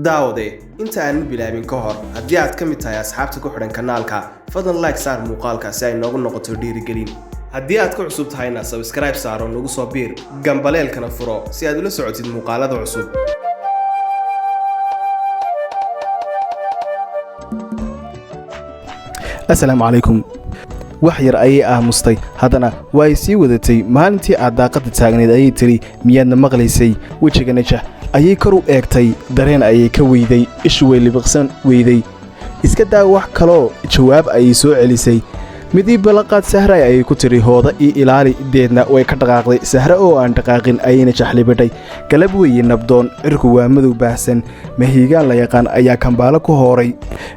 Daawade, inta aanan bilaabin ka hor, haddii aad ka mid tahay asxaabta ku xidhan kanaalka, fadlan like saar muuqaalka si ay noogu noqoto dhiirigelin. Haddii aad ku cusub tahayna, subscribe saaro, nagu soo biir, gambaleelkana furo si aad ula socotid muuqaalada cusub. Asalaamu calaykum. Wax yar ayay aamustay, haddana waa ay sii wadatay. Maalintii aad daaqadda taagnayd, ayay tidhi, miyaadna maqlaysay? Wejiga Najax ayay kor u eegtay, dareen ayay ka weyday, ishu way libiqsan weyday. Iska daa wax kaloo, jawaab ayay soo celisay. Mid ii ballanqaad, Sahray, ayay ku tidhi. Hooda ii ilaali. Deedna way ka dhaqaaqday. Sahre oo aan dhaqaaqin ayay Najax libidhay. Galab weeye nabdoon, cirku waa madow baahsan. Mahiigaan la yaqaan ayaa Kambaalo ku hooray.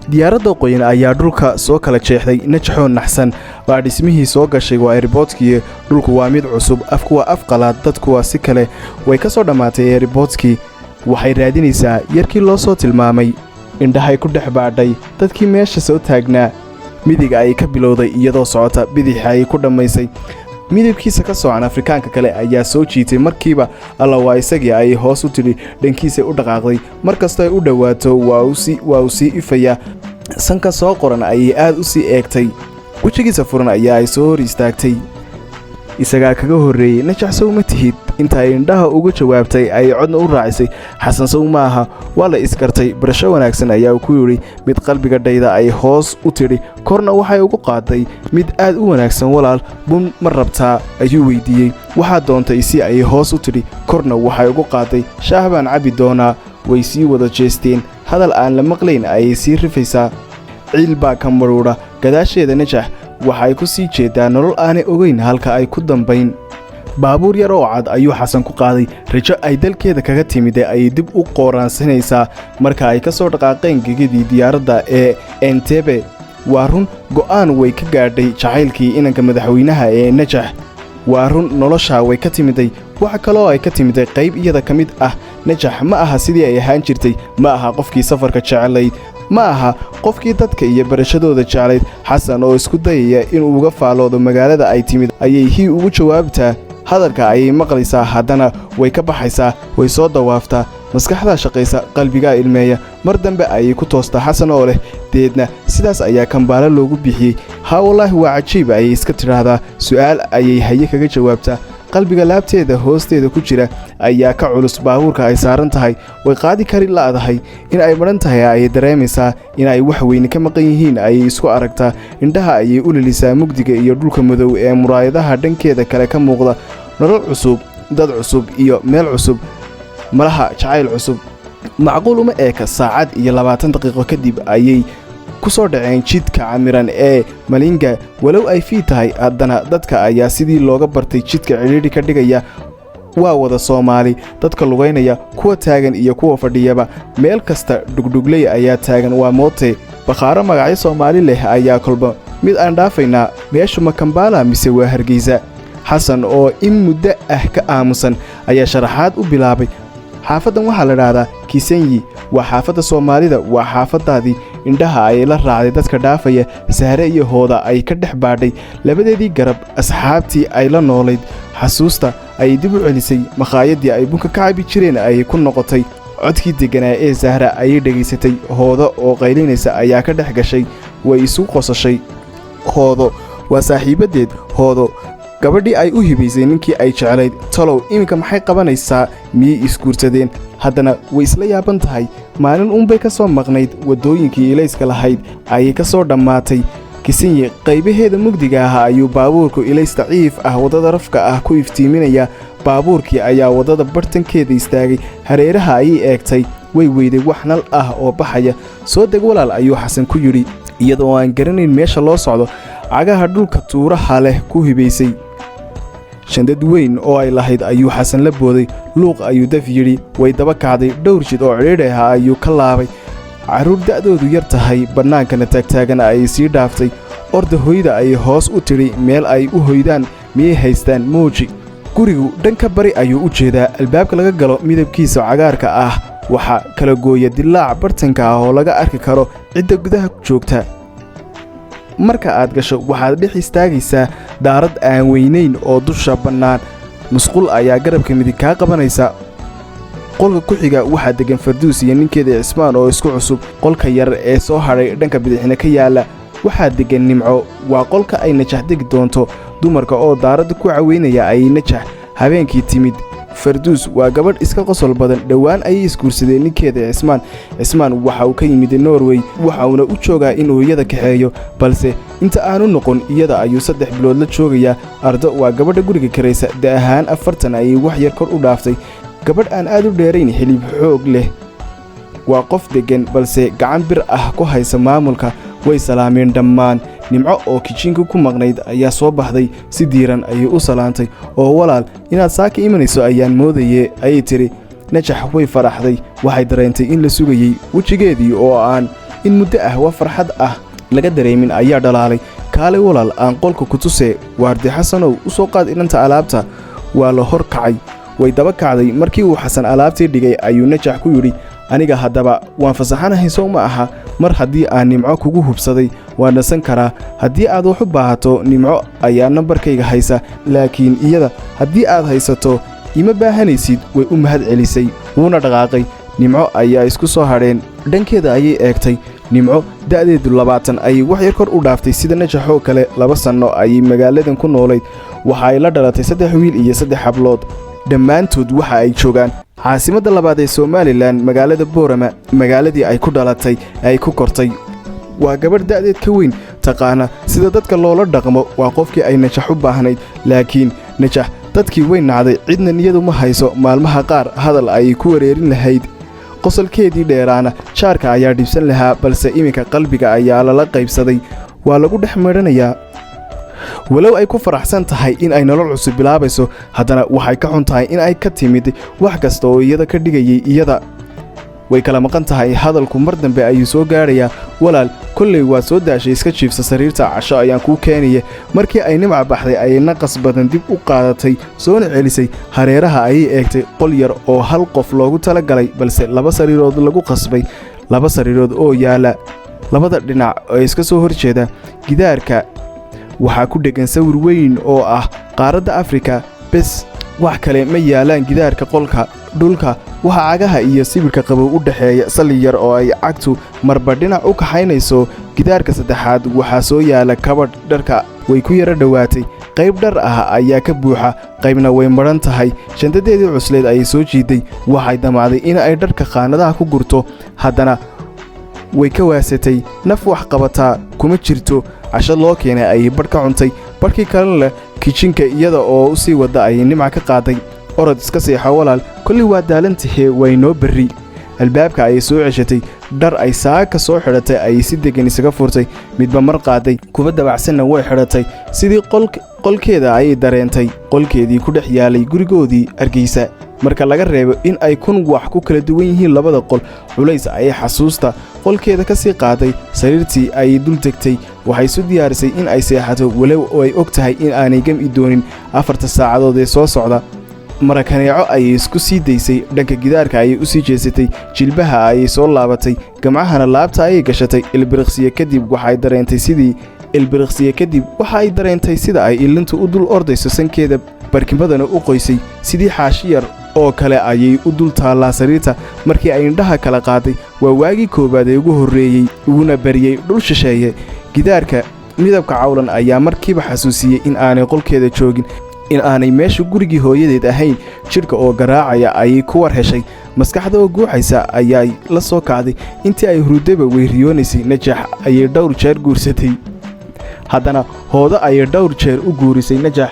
Diyaaradda qoyan ayaa dhulka soo kala jeexday. Najaxoo naxsan baa dhismihii soo gashay. Waa airportkii. Dhulku waa mid cusub, afku waa af qalaad, dadku waa si kale. Way ka soo dhammaatay airportkii. Waxay raadinaysaa yarkii loo soo tilmaamay. Indhahay ku dhex baadhay dadkii meesha soo taagnaa. Midig ayay ka bilowday iyadoo socota, bidixa ayay ku dhammaysay. Midabkiisa ka soocan Afrikaanka kale ayaa soo jiitay markiiba. Alla, waa isagii, ayay hoos u tidhi. Dhankiisay u dhaqaaqday. Mar kastoo ay u dhowaato waa uu sii ifayaa. Sanka soo qoran ayay aad u sii eegtay. Wejigiisa furan ayaa ay soo hor istaagtay. Isagaa kaga horreeyey. Najax sow ma tihid? Inta ay indhaha uga jawaabtay ayay codna u raacisay. Xasan sow ma aha? Waa la iskartay. Barasho wanaagsan, ayaa ku yidhi. Mid qalbiga dhayda, ay hoos u tidhi, korna waxay ugu qaaday. Mid aad u wanaagsan, walaal. Bun ma rabtaa, ayuu weydiiyey. Waxaa doontay isi, ayay hoos u tidhi, korna waxay ugu qaaday. Shaah baan cabbi doonaa. Way sii wada jeesteen. Hadal aan la maqlayn ayay sii rifaysaa. Ciil baa ka madhuudha gadaasheeda. Najax waxay ku sii jeedaa nolol aanay ogeyn halka ay ku dambayn. Baabuur yar oo cad ayuu Xasan ku qaaday. Rajo ay dalkeeda kaga timide ayay dib u qooraansanaysaa marka ay ka soo dhaqaaqeen gegadii diyaaradda ee Entebe. Waa run, go'aan way ka gaadhay jacaylkii inanka madaxweynaha ee Najax. Waa run, noloshaa way ka timiday. Waxa kaloo ay ka timiday qayb iyada ka mid ah. Najax ma aha sidii ay ahaan jirtay. Ma aha qofkii safarka jeclayd, ma aha qofkii dadka iyo barashadooda jeclayd. Xasan oo isku dayaya inuu uga faaloodo magaalada ay timid ayay hii ugu jawaabtaa. Hadalka ayay maqlaysaa, haddana way ka baxaysaa. Way soo dawaaftaa. Maskaxdaa shaqaysa, qalbigaa ilmeeya. Mar dambe ayay ku toostaa Xasan oo leh, deedna sidaas ayaa Kambaalo loogu bixiyey. Haa, wallaahi waa cajiib, ayay iska tidhaahdaa. Su'aal ayay haye kaga jawaabtaa. Qalbiga laabteeda hoosteeda ku jira ayaa ka culus baabuurka ay saaran tahay. Way qaadi kari la'dahay. In ay madhan tahay ayay dareemaysaa. In ay wax weyne ka maqan yihiin ayay isku aragtaa. Indhaha ayay u lilisaa mugdiga iyo dhulka madow ee muraayadaha dhankeeda kale ka muuqda. Nolol cusub, dad cusub iyo meel cusub, malaha jacayl cusub, macquul uma eeka. Saacad iyo 20 daqiiqo kadib ayay ku soo dhaceen jidka camiran ee Malinga. Walow ay fii tahay, haddana dadka ayaa sidii looga bartay jidka cidhiidhi ka dhigaya. Waa wada Soomaali dadka lugaynaya, kuwa taagan iyo kuwa fadhiyaba. Meel kasta dhugdhugley ayaa taagan, waa moote. Bakhaaro magacyo Soomaali leh ayaa kolba mid aan dhaafaynaa. Meeshu ma Kambaala mise waa Hargeysa? Xasan oo in muddo ah ka aamusan ayaa sharaxaad u bilaabay. Xaafaddan waxaa la dhahdaa Kisenyi. Waa xaafadda Soomaalida, waa xaafaddaadii. Indhaha ayay la raacday dadka dhaafaya. Sahre iyo Hooda ay ka dhex baadhay labadeedii garab. Asxaabtii ay la noolayd xasuusta ayay dib u celisay. Makhaayadii ay bunka ka cabi jireen ayay ku noqotay. Codkii degganaa ee Sahra ayay dhegaysatay. Hoodo oo qaylinaysa ayaa ka dhex gashay. Way isu qosashay. Hoodo waa saaxiibaddeed. Hoodo gabadhii ay u hibaysay ninkii ay jeclayd. Talow iminka maxay qabanaysaa? Miyay isguursadeen? Haddana way isla yaaban tahay. Maalin uunbay ka soo maqnayd. Waddooyinkii ilayska lahayd ayay ka soo dhammaatay. Kisinyi qaybaheeda mugdiga ah ayuu baabuurku ilays daciif ah waddada rafka ah ku iftiiminaya. Baabuurkii ayaa waddada bartankeeda istaagay. Hareeraha ayay eegtay, way weyday wax nal ah oo baxaya. Soo deg, walaal, ayuu Xasan ku yidhi. Iyadoo aan garanayn meesha loo socdo, cagaha dhulka tuuraha leh ku hibaysay. Shandad weyn oo ay lahayd ayuu Xasan la booday. Luuq ayuu daf yidhi. Way daba kacday. Dhowr jid oo cidhiidh ah ayuu ka laabay. Carruur da'doodu yar tahay, bannaankana taagtaagan ayay sii dhaaftay. Orda, hoyda, ayay hoos u tidhi. Meel ay u hoydaan miyay haystaan? Muuji. Gurigu dhanka bari ayuu u jeedaa. Albaabka laga galo midabkiisa cagaarka ah waxaa kala gooya dilaac bartanka ah oo laga arki karo cidda gudaha joogta. Marka aad gasho, waxaad dhex istaagaysaa daarad aan weynayn oo dusha bannaan. Musqul ayaa garabka midig kaa qabanaysa. Qolka ku xiga waxaa degan Farduus iyo ninkeeda Cismaan oo isku cusub. Qolka yar ee soo hadhay dhanka bidixna ka yaala waxaa degan Nimco. Waa qolka ay Najax degi doonto. Dumarka oo daaradda ku caweynaya ayay Najax habeenkii timid. Farduus waa gabadh iska qosol badan. Dhowaan ayay isguursadeen ninkeeda Cismaan. Cismaan waxa uu ka yimid Norway, waxa uuna u joogaa inuu iyada kaxeeyo, balse inta aanu noqon iyada ayuu 3 bilood la joogayaa. Ardo waa gabadha guriga karaysa. Da ahaan 40 ayay wax yar kor u dhaaftay. Gabadh aan aad u dheerayn, xilib xoog leh, waa qof deggan balse gacan bir ah ku haysa maamulka. Way salaameen dhammaan. Nimco oo kijinka ku maqnayd ayaa soo baxday. Si diiran ayay u salaantay. "Oo walaal, inaad saaka imanayso ayaan moodaye," ayay tidhi. Najax way faraxday. Waxay dareentay in la sugayey. Wejigeedii oo aan in muddo ah waa farxad ah laga dareemin ayaa dhalaalay. "Kaalay walaal, aan qolka ku tusee. Waardi Xasanow, u soo qaad inanta alaabta." Waa la hor kacay, way daba kacday. Markii uu Xasan alaabtii dhigay ayuu Najax ku yidhi, "Aniga haddaba waan fasaxanahay, sow ma aha? Mar haddii aan Nimco kugu hubsaday, waan nasan karaa. Haddii aad wax u baahato, Nimco ayaa nambarkayga haysa, laakiin iyada haddii aad haysato ima baahanaysid." Way u mahad celisay, wuuna dhaqaaqay. Nimco ayaa isku soo hadheen. Dhankeeda ayay eegtay. Nimco da'deedu 20 ayay wax yar kor u dhaaftay. Sida Najaxoo kale 2 sanno ayay magaaladan ku noolayd. Waxa ay la dhalatay 3 wiil iyo 3 hablood. Dhammaantood waxa ay joogaan caasimadda labaad ee Somalilan, magaalada Boorama, magaaladii ay ku dhalatay, ay ku kortay. Waa gabadh da'deed ka weyn, taqaana sida dadka loola dhaqmo. Waa qofkii ay Najax u baahnayd, laakiin Najax dadkii way nacday, cidna niyadu ma hayso. Maalmaha qaar hadal ayay ku wareerin lahayd, qosolkeedii dheeraana jaarka ayaa dhibsan lahaa, balse iminka qalbiga ayaa lala qaybsaday, waa lagu dhex midhanayaa. Walow ay ku faraxsan tahay in ay nolol cusub bilaabayso, haddana waxay ka xun tahay in ay ka timid wax kasta oo iyada ka dhigayay iyada. Way kala maqan tahay. Hadalku mar dambe ayuu soo gaadhayaa. "Walaal, kolley waad soo daashay, iska jiifsa sariirta, casho ayaan kuu keenaya." Markii ay Nimca baxday ayay naqas badan dib u qaadatay, soona celisay. Hareeraha ayay eegtay. Qol yar oo hal qof loogu talagalay, balse laba sariirood lagu qasbay. Laba sariirood oo yaala labada dhinac oo iska soo horjeeda. Gidaarka waxaa ku dheggan sawir weyn oo ah qaaradda Afrika. Bes, wax kale ma yaalaan gidaarka qolka. Dhulka waxaa cagaha iyo sibirka qabow u dhexeeya salli yar oo ay cagtu marba dhinac u kaxaynayso. Gidaarka saddexaad waxaa soo yaala kabadh dharka. Way ku yaro dhowaatay. Qayb dhar ah ayaa ka buuxa, qaybna way madhan tahay. Shandadeedii cusleed ayay soo jiiday. Waxay damacday in ay dharka khaanadaha ku gurto, haddana way ka waasatay. Naf wax qabataa kuma jirto. Casho loo keenay ayay badh ka cuntay, badhkii kalena leh kijinka iyada oo u sii wadda ayay Nimca ka qaaday. "Orod iska seexo walaal, kolley waa daalantahee, way noo berri." Albaabka ayay soo ceshatay. Dhar ay saaka soo xidhatay ayay si deggan isaga furtay, midba mar qaaday. Kuba dabacsanna way xidhatay. Sidii qolkeeda ayay dareentay, qolkeedii ku dhex yaalay gurigoodii Hargeysa, marka laga reebo in ay kun wax ku kala duwan yihiin labada qol. Culays ayay xasuusta qolkeeda ka sii qaaday. Sariirtii ayay dul tegtay. Waxay isu diyaarisay in ay seexato, walow oo ay og tahay in aanay gam'i doonin 4ta saacadood ee soo socda. Marakaneeco ayay isku sii daysay. Dhanka gidaarka ayay u sii jeesatay, jilbaha ayay soo laabatay, gamcahana laabta ayay gashatay. Ilbiriqsiye kadib waxa ay dareentay sida ay ilintu u dul ordayso sankeeda, barkimadana u qoysay. Sidii xaashi yar oo kale ayay u dul taallaa sariirta. Markii ay indhaha kala qaaday, waa waagii koowaad ee ugu horreeyey uguna bariyey dhul shisheeye. Gidaarka midabka cawlan ayaa markiiba xasuusiyey in aanay qolkeeda joogin, in aanay meesha gurigii hooyadeed ahayn. Jidhka oo garaacaya ayay ku war heshay. Maskaxda oo guuxaysa ayay la soo kacday. Intii ay hurudaba way riyoonaysay. Najax ayay dhowr jeer guursatay, haddana Hoodo ayay dhowr jeer u guurisay. Najax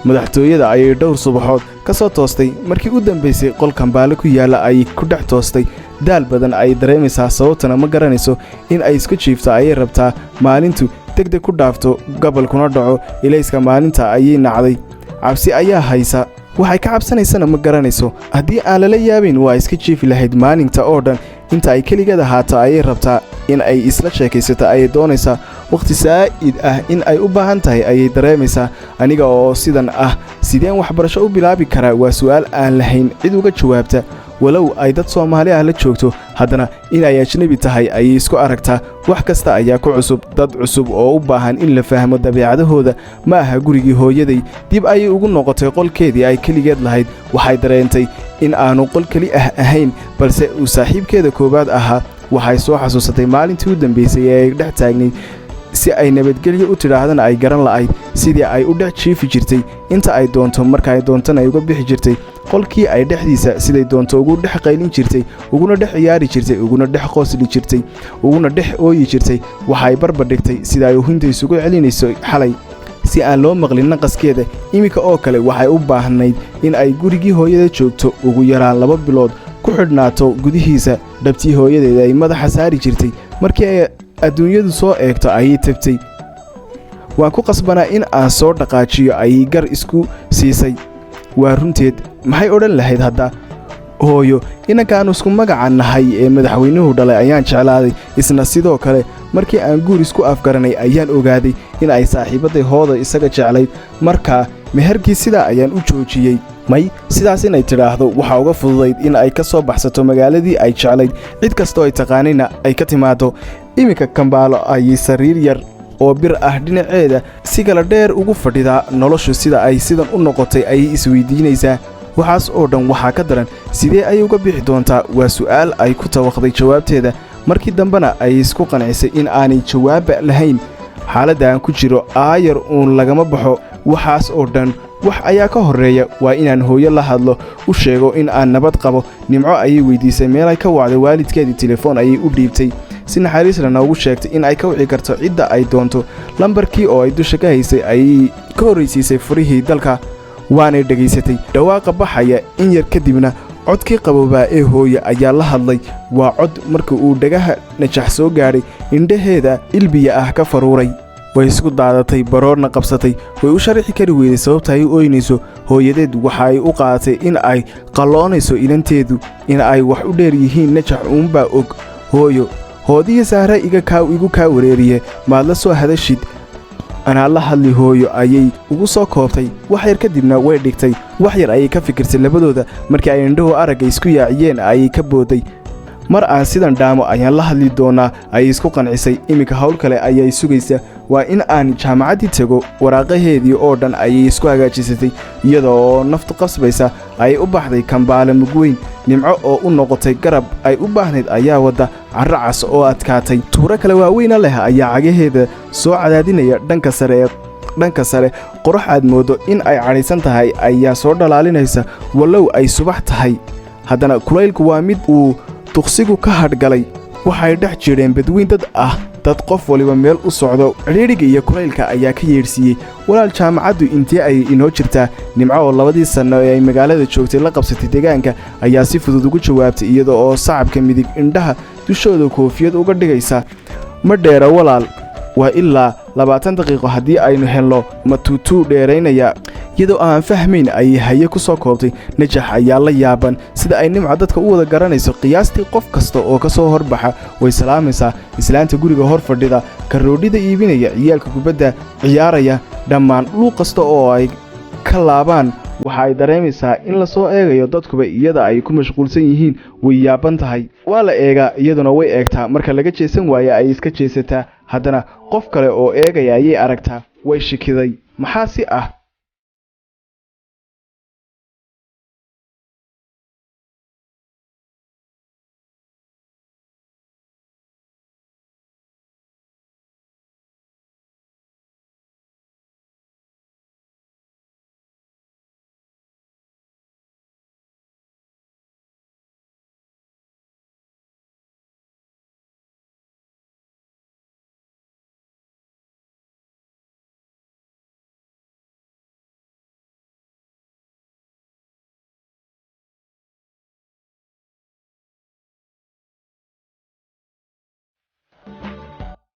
madaxtooyada ayay dhowr subaxood ka soo toostay. Markii u dambaysay qol kambaale ku yaalla ayay ku dhex toostay. Daal badan ayay dareemaysaa, sababtana ma garanayso. In ay isku jiifto ayay rabtaa, maalintu degdeg ku dhaafto, gabalkuna dhaco. Ilayska maalinta ayay nacday. Cabsi ayaa haysa, waxay ka cabsanaysana ma garanayso. Haddii aan lala yaabin, waa iska jiifi lahayd maalinta oo dhan. Inta ay keligeed ahaato ayay rabtaa, in ay isla sheekaysato ayay doonaysaa. Wakhti saa'id ah in ay u baahan tahay ayay dareemaysaa. "Aniga oo sidan ah, sideen waxbarasho u bilaabi karaa?" Waa su'aal aan lahayn cid uga jawaabta. Walow ay dad Soomaali ah la joogto, haddana in ay ajnebi tahay ayay isku aragtaa. Wax kasta ayaa ku cusub, dad cusub oo u baahan in la fahmo dabeecadahooda. Ma aha gurigii hooyaday. Dib ayay ugu noqotay qolkeedii ay keligeed lahayd. Waxay dareentay in aanu qol keli ah ahayn, balse uu saaxiibkeeda koowaad ahaa. Waxay soo xasuusatay maalintii u dambaysay ee ay dhex taagnayd, si ay nabadgelyo u tidhaahdana ay garan la'ayd, sidii ay u dhex jiifi jirtay inta ay doonto, marka ay doontana ay uga bixi jirtay. Qolkii ay dhexdiisa siday doonto ugu dhex qaylin jirtay, uguna dhex ciyaari jirtay, uguna dhex qoosli jirtay, uguna dhex ooyi jirtay. Waxay barbardhigtay sida ay uhinta isugu celinayso xalay si aan loo maqlin naqaskeeda. Iminka oo kale waxay u baahnayd in ay gurigii hooyada joogto, ugu yaraan 2 bilood ku xidhnaato gudihiisa. Dhabtii hooyadeed ay madaxa saari jirtay markii ay adduunyadu soo eegto ayay tabtay. "Waan ku qasbanaa in aan soo dhaqaajiyo," ayay gar isku siisay. Waa runteed. Maxay odhan lahayd hadda hooyo? "Inankaannu isku magaca nahay ee madaxweynuhu dhalay ayaan jeclaaday, isna sidoo kale. Markii aan guur isku afgaranay ayaan ogaaday in ay saaxiibadday Hooda isaga jeclayd. Markaa meherkii sidaa ayaan u joojiyey." May, sidaas inay tidhaahdo waxaa uga fududayd in ay ka soo baxsato magaaladii ay jeclayd, cid kastoo ay taqaanayna ay ka timaaddo. Iminka Kambaalo ayay sariir yar oo bir ah dhinaceeda si kala dheer ugu fadhidaa. Noloshu sida ay sidan u noqotay ayay isweydiinaysaa. Waxaas oo dhan waxaa ka daran, sidee ayay uga bixi doontaa? Waa su'aal ay ku tawaqday jawaabteeda, markii dambena ay isku qancisay in aanay jawaabba lahayn. "Xaaladda aan ku jiro aayar uun lagama baxo. Waxaas oo dhan wax ayaa ka horreeya. Waa inaan hooyo la hadlo, u sheego in aan nabad qabo." Nimco ayay weydiisay meelay ka wacday waalidkeedii. Telefoon ayay u dhiibtay, si naxariisla noogu sheegtay in ay ka wici karto cidda ay doonto. Lambarkii oo ay dusha ka haysay ayay ka horraysiisay furihii dalka, waanay dhegaysatay dhawaaqa baxaya. In yar kadibna codkii qaboobaa ee hooye ayaa la hadlay. Waa cod marka uu dhagaha Najax soo gaadhay indhaheeda ilbiya ah ka faruuray. Way isku daadatay, baroorna qabsatay. Way u sharaxi kari weyday sababta ay u ooynayso hooyadeed. Waxa ay u qaadatay in ay qalloonayso inanteedu, in ay wax u dheer yihiin Najax uunbaa og. "Hooyo, Hoodiyo Sahre igu kaa wareeriye, maad la soo hadashid?" "Anaa la hadli, hooyo," ayay ugu soo koobtay. Wax yar kadibna way dhigtay. Wax yar ayay ka fikirtay labadooda. Markii ay indhuhu aragga isku yaaciyeen ayay ka booday. "Mar aan sidan dhaamo ayaan la hadli doonaa," ayay isku qancisay. Iminka hawl kale ayay sugaysa: waa in aan jaamacaddii tego. Waraaqaheedii oo dhan ayay isku hagaajisatay. Iyada oo naftu qasbaysa ayay u baxday Kambaale mugweyn. Nimco oo u noqotay garab ay u baahnayd ayaa wadda. Carro cas oo adkaatay, tuuro kale waaweyna leh ayaa cagaheeda soo cadaadinaya. Dhanka sare ee dhanka sare qorax aad mooddo in ay cadhaysan tahay ayaa soo dhalaalinaysa. Wallow ay subax tahay, haddana kulaylku waa mid uu duqsigu ka hadhgalay. Waxay dhex jireen badweyn dad ah, dad qof waliba meel u socdo. Cidhiidhiga iyo kulaylka ayaa ka yeedhsiiyey. "Walaal, jaamacaddu intee ayay inoo jirtaa?" Nimco oo 2dii sanno ee ay magaalada joogtay la qabsatay deegaanka ayaa si fudud ugu jawaabtay, iyada oo sacabka midig indhaha dushooda koofiyad uga dhigaysa. "Ma dheera, walaal. Waa ilaa 20 daqiiqo haddii aynu helno matuutuu dheeraynaya." Iyadoo aan fahmayn ayay haye ku soo koobtay. Najax ayaa la yaaban sida ay Nimco dadka u wada garanayso. Qiyaastii qof kasta oo ka soo horbaxa way salaamaysaa: islaanta guriga hor fadhida, karoodhida iibinaya, ciyaalka kubadda ciyaaraya, dhammaan. Luuq kasta oo ay ka laabaan waxa ay dareemaysaa in lasoo eegayo, dadkuba iyada ay ku mashquulsan yihiin. Way yaaban tahay. Waa la eegaa, iyaduna way eegtaa. Marka laga jeesan waaye ayay iska jeesataa. Haddana qof kale oo eegaya ayay aragtaa. Way shikiday. Maxaa si ah?